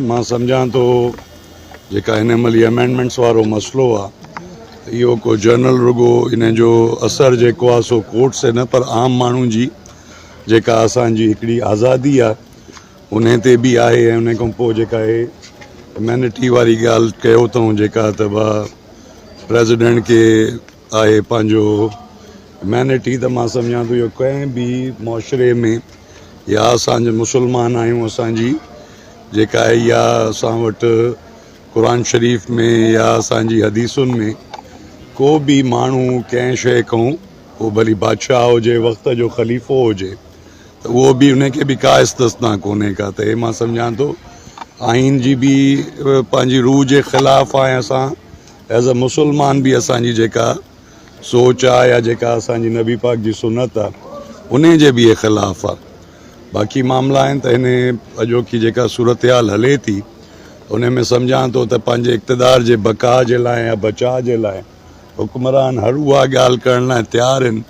مان سمجهان ٿو جيڪا هن مهل هي امينڊمينٽس وارو مسئلو آ ته اهو ڪو جنرل رڳو ان جو اثر جيڪو آ سو ڪورٽس تي نه پر عام ماڻهو جي جيڪا اسان جي هڪڙي آزادي آ ان تي به آهي ۽ ان کان پوء جيڪا هي امينٽي واري ڳالهه ڪيو اٿئون جيڪا ته با پريزيڊنٽ کي آهي پنهنجو امينٽي ته مان سمجهان ٿو اهو ڪنهن به معاشري ۾ يا اسان جي مسلمان آهيون اسان جي جيڪا آهي يا اسان وٽ قرآن شريف ۾ يا اسان جي حديثن ۾ ڪو به ماڻهو ڪنهن شيء کان هو ڀلي بادشاهه هجي وقت جو خليفو هجي ته اهو به ان کي به ڪا استثنا ڪونهي ڪا ته هي مان سمجهان ٿو آئين جي به پنهنجي روح جي خلاف آهي اسان ايز اي مسلمان به اسان جي جيڪا سوچ آ يا جيڪا اسان جي نبي پاڪ جي سنت آ انهي جي به خلاف آ باقي معاملا آهن ته هن اڄوڪي جيڪا صورتحال هلي ٿي انهي ۾ سمجهان ٿو ته پنهنجي اقتدار جي بقاء جي لاء يا بچاء جي لاء حڪمران هر اها ڳالهه ڪرڻ لاء تيار آهن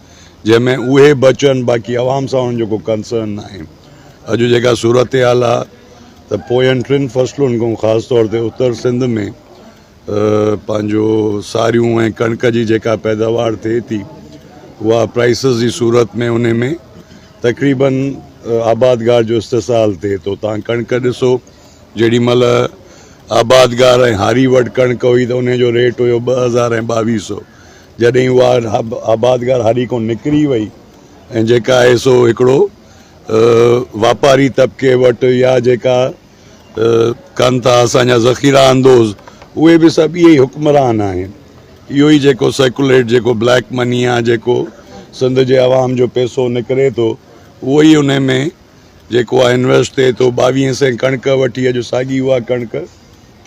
جنهن ۾ اهي بچن باقي عوام سان انهن جو ڪو ڪنسرن ناهي اڄ جيڪا صورتحال آ ته پوين ٽن فصلن کان خاص طور تي اتر سنڌ ۾ پنهنجو ساريون ۽ ڪڻڪ جي جيڪا پيداوار ٿئي ٿي اها پرائسز جي صورت ۾ ان ۾ تقريبن آبادگار جو استحصال ٿئي ٿو تان ڪڻڪ ڏسو جيڏي مهل آبادگار ۽ هاري وٽ ڪڻڪ هئي ته ان جو ريٽ هيو 2000 ۽ 2200 جڏهن اها آبادگار هاري کان نڪري وئي ۽ جيڪا آهي سو هڪڙو واپاري طبقي وٽ يا جيڪا ڪن ٿا اسان جا ذخيره اندوز اهي به سڀ اهي ئي حڪمران آهن اهو ئي جيڪو سرڪوليٽ جيڪو بليڪ مني آ جيڪو سنڌ جي عوام جو پيسو نڪري ٿو اهو ئي ان ۾ جيڪو آ انويسٽ ٿئي ٿو ٻاويهين سئين ڪڻڪ وٺي اڄ ساڳي اها ڪڻڪ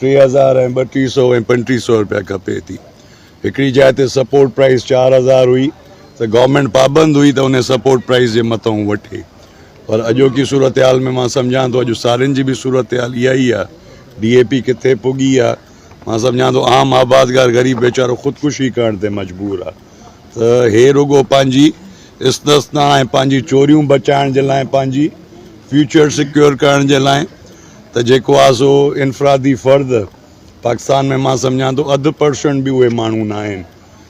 3000 ۽ 3200 ۽ 3500 روپيا کپي ٿي هڪڙي جاء تي سپورٽ پرائس 4000 هئي ته گورنمينٽ پابند هئي ته ان سپورٽ پرائس جي مٿئون وٺي پر اڄوڪي صورتحال ۾ مان سمجهان ٿو اڄ سارين جي به صورتحال اها ئي آهي ڊي اي پي ڪٿي پڳي آهي مان سمجهان ٿو عام آبادگار غريب ويچارو خودڪشي ڪرڻ تي مجبور آهي ته هي رڳو پنهنجي استثنا ۽ پنهنجي چوريون بچائڻ جي لاء پنهنجي فيوچر سيڪيور ڪرڻ جي لاء ته جيڪو آهي سو انفرادي فرد پاڪستان ۾ مان سمجهان ٿو اڌ پرسنٽ به اهي ماڻهو نه آهن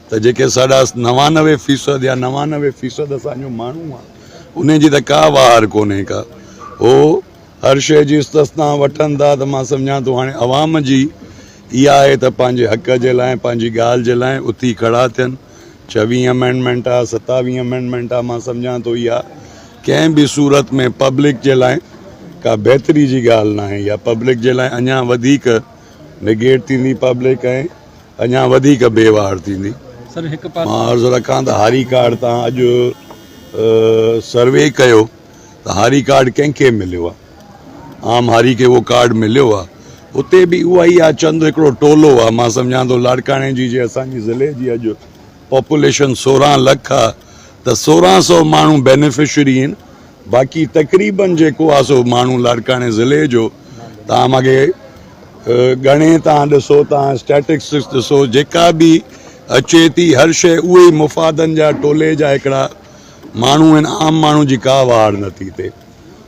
ته جيڪي ساڍا 99 فيصد يا 99 فيصد اسان جو ماڻهو آهي ان جي ته ڪا واهر ڪونهي ڪا هو هر شيء جي استثنا وٺن ٿا ته مان سمجهان ٿو هاڻي عوام جي اها آهي ته پنهنجي حق جي لاء پنهنجي ڳالهه جي لاء اٿي کڙا ٿين ڇويهين امينڊمينٽ آ ستاويهين امينڊمينٽ آ مان سمجهان ٿو اها ڪنهن به صورت ۾ پبلڪ جي لاء ڪا بهتري جي ڳالهه ناهي يا پبلڪ جي لاء اڃا وڌيڪ نگيٽ ٿيندي پبلڪ ۽ اڃا وڌيڪ بي وار ٿيندي. مان عرض رکان ته هاري ڪارڊ تان اڄ سروي ڪيو ته هاري ڪارڊ ڪنهن کي مليو آهي عام هاري کي اهو ڪارڊ مليو آهي اتي به اها ئي آهي چند هڪڙو ٽولو آهي مان سمجهان ٿو لاڙڪاڻي جي جي اسان جي ضلعي جي اڄ پاپوليشن 16 لک آهي ته 16 سو ماڻهو بينيفشري آهن باقي تقريبن جيڪو آهي سو ماڻهو لاڙڪاڻي ضلعي جو تان ماکي ڳڻي تان ڏسو تان اسٽيٽسٽڪس ڏسو جيڪا به اچي ٿي هر شيء اهي ئي مفادن جا ٽولي جا هڪڙا ماڻهو آهن عام ماڻهو جي ڪا واهر نٿي ٿئي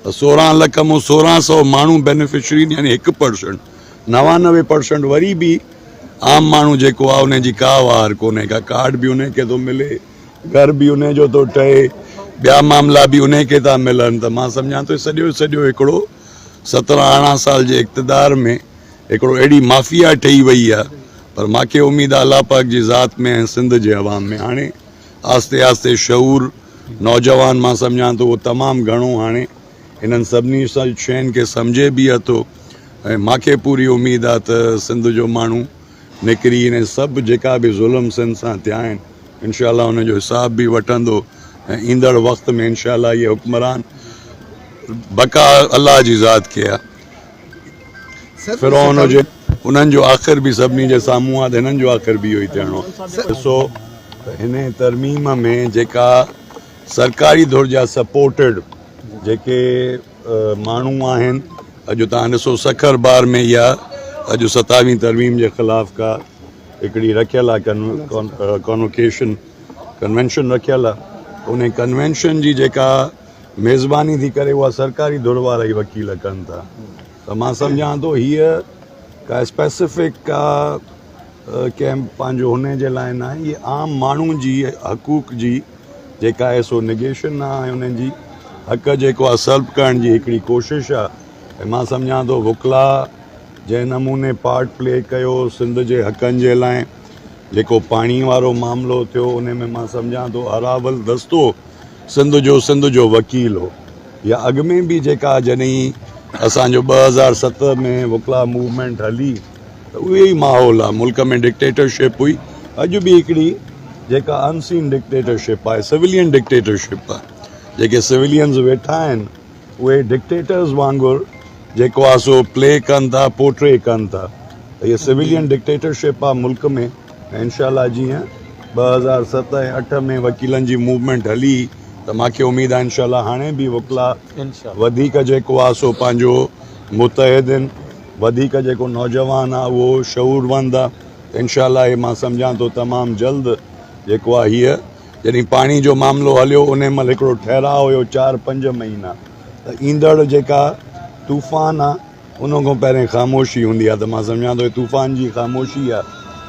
ته 16 لک مون 16 سو ماڻهو بينيفشري يعني 1%، 99% وري به عام ماڻهو جيڪو آهي ان جي ڪا واهر ڪونهي ڪا ڪارڊ به ان کي ٿو ملي گهر به ان جو ٿو ٺهي ٻيا معاملا به ان کي ٿا ملن ته مان سمجهان ٿو سڄو سڄو هڪڙو 17 18 سال جي اقتدار ۾ هڪڙو اهڙي مافيا ٺهي وئي آهي پر ماکي اميد آهي الله پاڪ جي ذات ۾ ۽ سنڌ جي عوام ۾ هاڻي آهستي آهستي شعور نوجوان مان سمجهان ٿو اهو تمام گهڻو هاڻي انهن سڀني شين کي سمجهي به اٿو ۽ ماکي پوري اميد آهي ته سنڌ جو ماڻهو نڪري انهي سڀ جيڪا به ظلم سنڌ سان ٿيا آهن انشاء الله ان جو حساب به وٺندو ۽ ايندڙ وقت ۾ انشاء الله اهي حڪمران بقا الله جي ذات کي آهي فرعون هجي انهن جو آخر به سڀني جي سامهون آهي ته هنن جو آخر به اهو ئي ٿيڻو آهي. ڏسو ته هن ترميم ۾ جيڪا سرڪاري ڌر جا سپورٽيڊ جيڪي ماڻهو آهن اڄ توهان ڏسو سکر بار ۾ اها اڄ ستاويهين ترميم جي خلاف ڪا هڪڙي رکيل آهي ڪانوڪيشن ڪنوينشن رکيل آهي ان ڪنوينشن جي جيڪا ميزباني ٿي ڪري اها سرڪاري ڌر وارا ئي وڪيل ڪن ٿا. ته مان سمجهان ٿو هيء ڪا اسپيسفڪ ڪا ڪنهن پنهنجو هن جي لاء نه آهي هي عام ماڻهو جي حقوق جي جيڪا آهي سو نگيشن آهي ۽ انهن جي حق جيڪو آهي سلب ڪرڻ جي هڪڙي ڪوشش آهي ۽ مان سمجهان ٿو وڪلا جنهن نموني پارٽ پلي ڪيو سنڌ جي حقن جي لاء جيڪو پاڻي وارو معاملو ٿيو ان ۾ مان سمجهان ٿو اراول دستو سنڌ جو سنڌ جو وڪيل هو يا اڳ ۾ به جيڪا جڏهن اسانجو 2007 ۾ وڪلا موومينٽ هلي ته اهي ئي ماحول آ ملڪ ۾ ڊڪٽيٽرشپ هئي اڄ به هڪڙي جيڪا ان سين ڊڪٽيٽرشپ آهي سويلين ڊڪٽيٽرشپ آ جيڪي سويلينز ويٺا آهن اهي ڊڪٽيٽرز وانگر جيڪو آ سو پلي ڪن ٿا پورٽري ڪن ٿا ته هي سويلين ڊڪٽيٽرشپ آ ملڪ ۾ ۽ انشاء الله جيئن 2007 ۽ 8 ۾ وڪيلن جي موومينٽ هلي ته ماکي اميد آ انشاء الله هاڻي به وڪلا وڌيڪ جيڪو آ سو پنهنجو متحد آهن وڌيڪ جيڪو نوجوان آ اهو شعور وند آ ته انشاء الله هي مان سمجهان ٿو تمام جلد جيڪو آ هيء جڏهن پاڻي جو معاملو هليو انهي مهل هڪڙو ٺهراء هيو چار پنج مهينا ته ايندڙ جيڪا طوفان آ ان کان پهرين خاموشي هوندي آ ته مان سمجهان ٿو هي طوفان جي خاموشي آ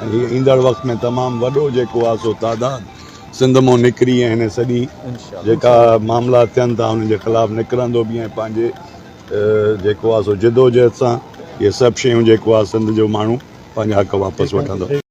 ۽ هي ايندڙ وقت ۾ تمام وڏو جيڪو آ سو تعداد سنڌ مون نڪري ۽ هن سڄي جيڪا معاملا ٿين ٿا انهن جي خلاف نڪرندو به ۽ پنهنجي جيڪو آ سو جدوجهد سان اهي سڀ شيون جيڪو آ سنڌ جو ماڻهو پنهنجا حق واپس وٺندو.